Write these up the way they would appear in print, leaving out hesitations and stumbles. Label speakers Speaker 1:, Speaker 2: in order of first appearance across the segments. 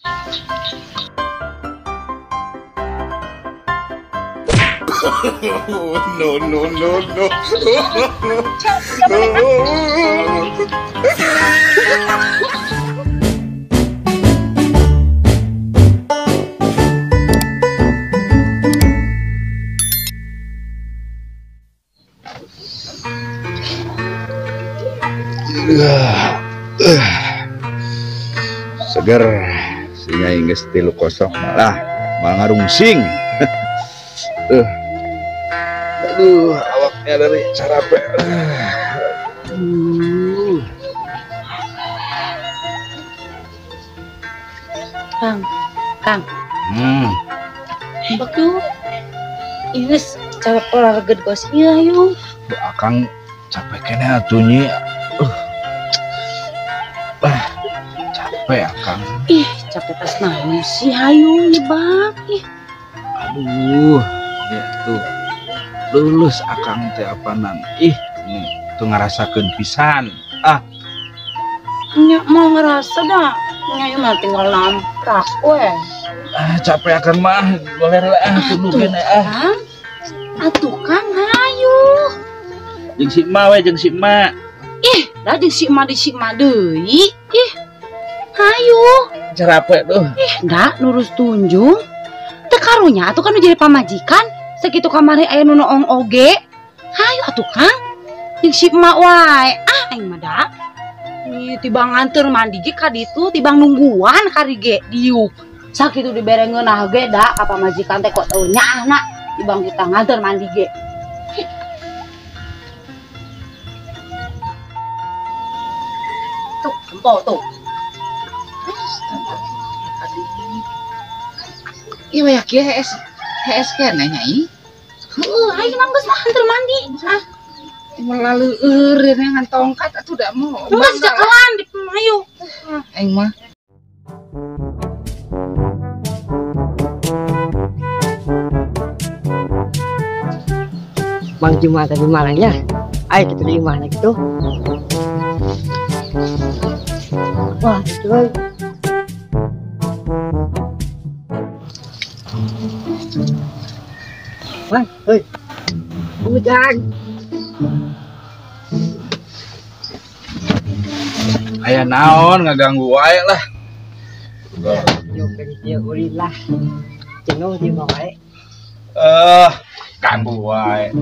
Speaker 1: No, no, no, no. Seger, singa geus 3-0 malah ngarungsing. Aduh, awaknya dari carape.
Speaker 2: Kang, Kang. Betul. Ini cara olahraga gosnya yuk.
Speaker 1: Akang capek kene atuh nyi. Capek akang.
Speaker 2: Ih, capek tas naon sih hayu nyebak. Ih.
Speaker 1: Aduh, ya tuh. Lulus akang teh apanan. Ih, nih tuh ngerasakeun pisan. Ah.
Speaker 2: Nya mau ngerasa dah. Nya mah tinggal namprak we.
Speaker 1: Ah, capek akang mah. Goler lah ah, tunduh kene ah.
Speaker 2: Atuh Kang hayu.
Speaker 1: Jeung si emak we, jeung si emak.
Speaker 2: Ih, dah jeung si emak di si emak deui. Ih. Hayu.
Speaker 1: Capek tuh.
Speaker 2: Ih, dah lurus tunjung. Teu karunya atuh kan jadi pamajikan. Segitu kamari aya nu noong oge. Hayu atuh Kang. Jeung si emak wae. Ah, aing mah da. Ih, tibang nganter mandi ge ka ditu, tibang nungguan ka ge diuk. Sakitu dibere ngeunah ge da ka pamajikan teh kok teu nyaahna tibang kita nganter mandi ge. Tuh, tempo tuh.
Speaker 3: Iya banyak ya HS HS keneh nyai.
Speaker 2: Heuh, aing mah geus lah anter mandi. Ah,
Speaker 3: melalui eureun ngan tongkat atuh da mau.
Speaker 2: Geus jakelan di ayo.
Speaker 3: Aing mah.
Speaker 4: Mang Juma tadi malangnya. Ayo kita di mana gitu. Wah, itu. Wah, hei. Ujang.
Speaker 1: Aya naon ngaganggu wae lah.
Speaker 4: Yo kerja ulin lah. Jenuh di wae.
Speaker 1: Ganggu wae.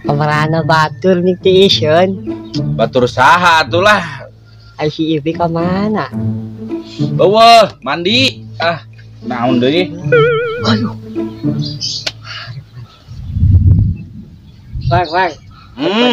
Speaker 4: Kamarana batur nih ti iseun.
Speaker 1: Batur saha atulah.
Speaker 4: Ai si Ibi ka mana?
Speaker 1: Eueuh, mandi. Ah, naon deui?
Speaker 4: Aduh. Bang, bang.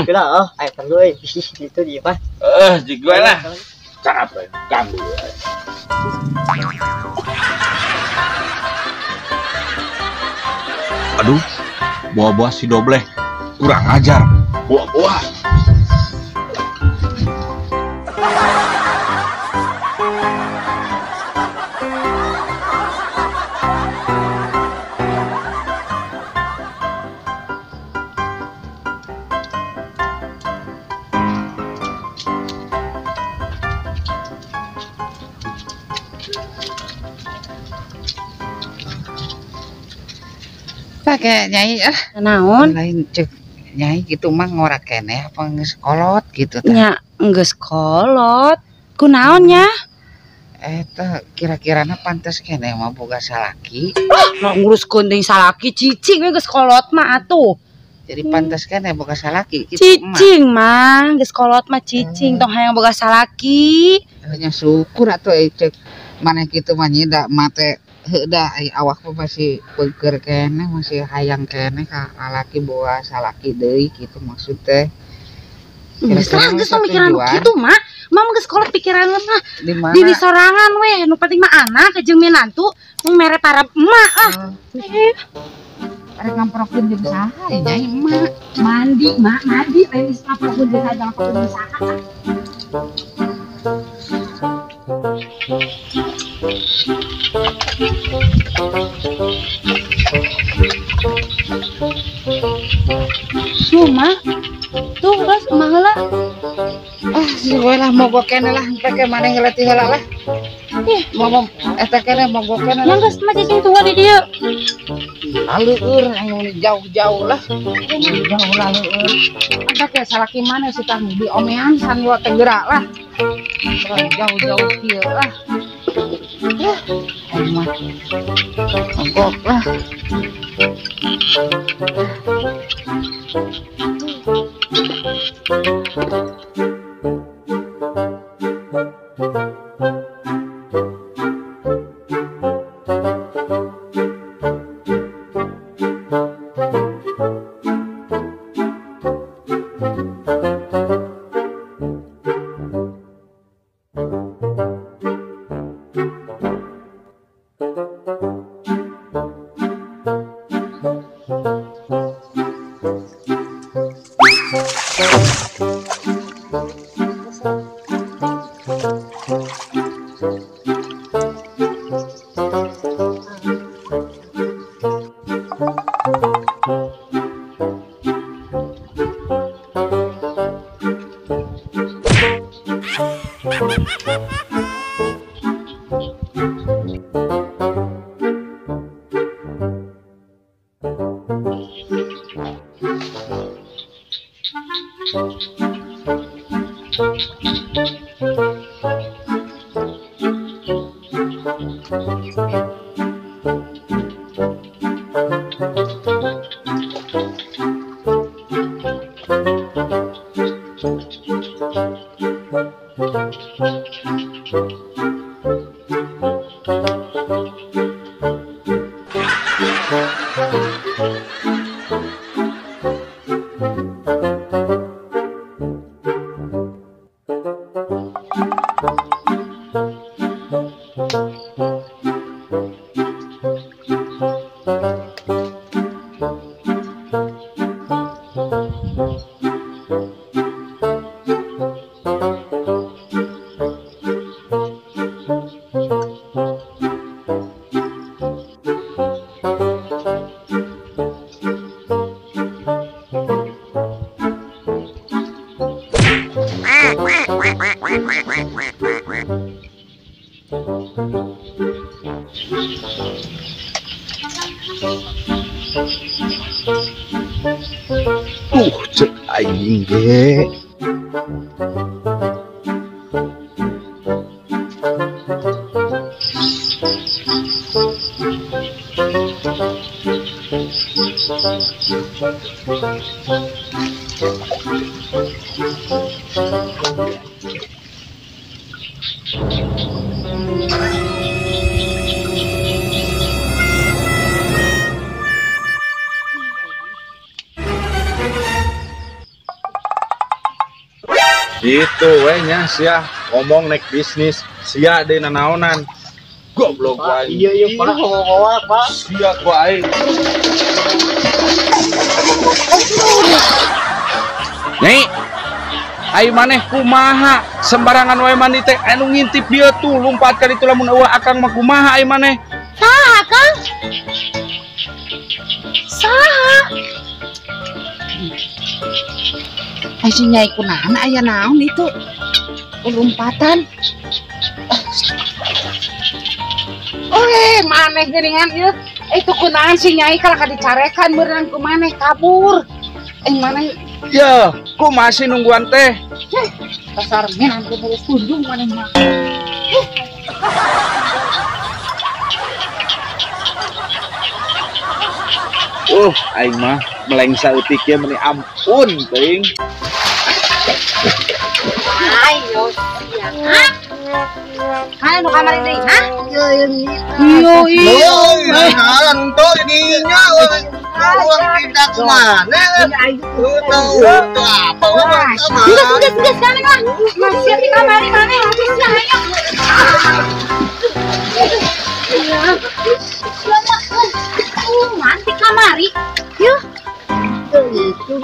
Speaker 4: Kira oh, ayo perlu euy bisnis itu di apa?
Speaker 1: Jig wae lah. Capek, ganggu. Aduh, buah-buah si dobleh. Kurang ajar. Buah-buah.
Speaker 3: Pakai nyai ah
Speaker 2: naon
Speaker 3: lain cek nyai gitu mah ngorak keneh apa geus kolot gitu tah
Speaker 2: nya geus kolot kunaon nya
Speaker 3: eta kira-kirana pantes keneh mah boga salaki.
Speaker 2: Oh, nguruskeun deui salaki cicing we geus kolot mah atuh.
Speaker 3: Jadi pantes keneh boga salaki gitu
Speaker 2: cicing mah geus kolot mah cicing tong hayang boga salaki.
Speaker 3: Nya syukur atuh cek maneh kitu mah nyida mate heuh da awak mah masih peuker keneh masih hayang keneh ka lalaki boga salaki deui kitu maksud teh.
Speaker 2: Geus lah geus mikiran kitu mah. Mah geus kolot pikiran mah. Diri sorangan we nu penting mah anak jeung minantu nu mere para emak lah.
Speaker 3: Arek ngamprokeun jeung saha nyai emak?
Speaker 2: Mandi mak mandi lain geus ngamprokeun jeung saha ngamprokeun jeung saha. Tuh mah, tuh bos mah heula.
Speaker 3: Ah, si we lah mogok keneh lah, pake maneh heula ti heula lah.
Speaker 2: Ih,
Speaker 3: Ngomong eta keneh mogok keneh.
Speaker 2: Yang geus mah cicing tunggu di dieu.
Speaker 3: Laleueur anu jauh-jauh lah. Jauh laleueur. Eta ke salaki mana sih tah di omean san lo teh gerak lah. Jauh-jauh kieu lah. Aing mah mogok lah.
Speaker 1: Cek aing ge. Gitu we nya sia ngomong naik bisnis sia deui nanaonan goblok wae.
Speaker 4: Iya iya Pak, ngomong Pak.
Speaker 1: Sia ku aing. Nyai, ai maneh kumaha sembarangan wae mandi teh anu ngintip dieu tuh lumpat ka ditu lamun eueuh akang mah kumaha ai maneh?
Speaker 2: Saha Kang? Saha?
Speaker 3: Ai si Nyai kunaon aya naon itu? Lompatan. Oleh maneh geuningan ieu. Itu kunaon si Nyai kalah ka dicarekan beurang ku maneh kabur. Maneh
Speaker 1: ya, ku masih nungguan teh.
Speaker 3: Pasar menan ku terus kunjung maneh mah.
Speaker 1: Aing mah meleng saeutik ye meni ampun teuing.
Speaker 2: Ayo sia. Hah? Mana nu kamari deui, hah? Iyo iyo.
Speaker 5: Ngantuk dinya uang pindah ke mana? Apa
Speaker 2: Geus geus geus sekarang lah. Masih di kamari mana? Habis sia ayo. Manti kamari. Yuh.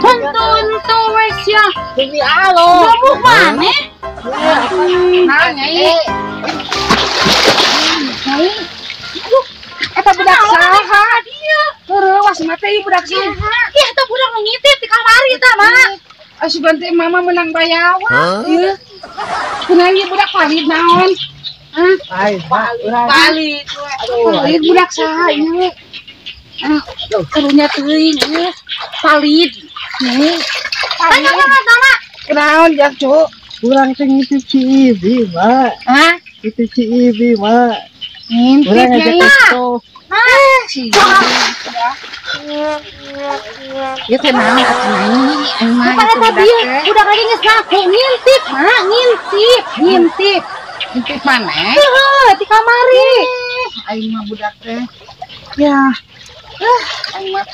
Speaker 2: Tonton wes ya.
Speaker 3: Demi alo.
Speaker 2: Ngomong mana?
Speaker 3: Nah, Nyai. Nyai. Eta budak saha? Heurewas mah teh ieu budak saha?
Speaker 2: Ih, eta budak nu ngintip di kamari tah, Mak.
Speaker 3: Asupan teh mama menang bayawa. Ieu. Kunaon ieu budak palit naon? Hah?
Speaker 4: Lain, Mak.
Speaker 3: Balik. Aduh, budak saha ieu? Ah, karunya teuing ieu. Palid. Nih.
Speaker 2: Tanya sama sama.
Speaker 3: Kunaon jak cu?
Speaker 4: Urang teh ngintip si Ibi, Mak.
Speaker 3: Hah?
Speaker 4: Itu si Ibi, Mak.
Speaker 3: Ngintip
Speaker 4: Urang ngajak
Speaker 3: nya.
Speaker 4: foto.
Speaker 3: Ah, si. Ieu teh naon atuh nyanyi aing mah
Speaker 2: Pada
Speaker 3: itu
Speaker 2: tadi
Speaker 3: budak teh.
Speaker 2: budak lagi geus ngaku ngintip, Mak, ngintip, ngintip.
Speaker 3: Ngintip maneh?
Speaker 2: Heuh, di kamari.
Speaker 3: Aing mah budak teh. Ya. Aing mah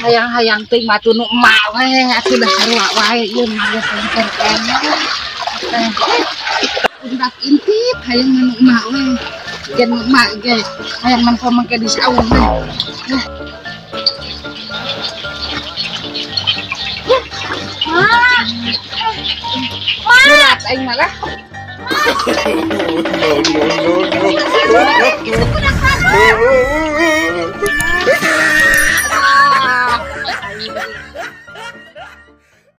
Speaker 3: hayang-hayang teuing mah atuh nu emak we atuh dah sarua wae ieu mah geus lengker keneh. Teh. Budak intip hayang nu emak we. Gen emak ge hayang nempo mangke di saung we.
Speaker 2: Mak. Mak.
Speaker 3: Berat aing mah lah.
Speaker 5: No, no, no, no.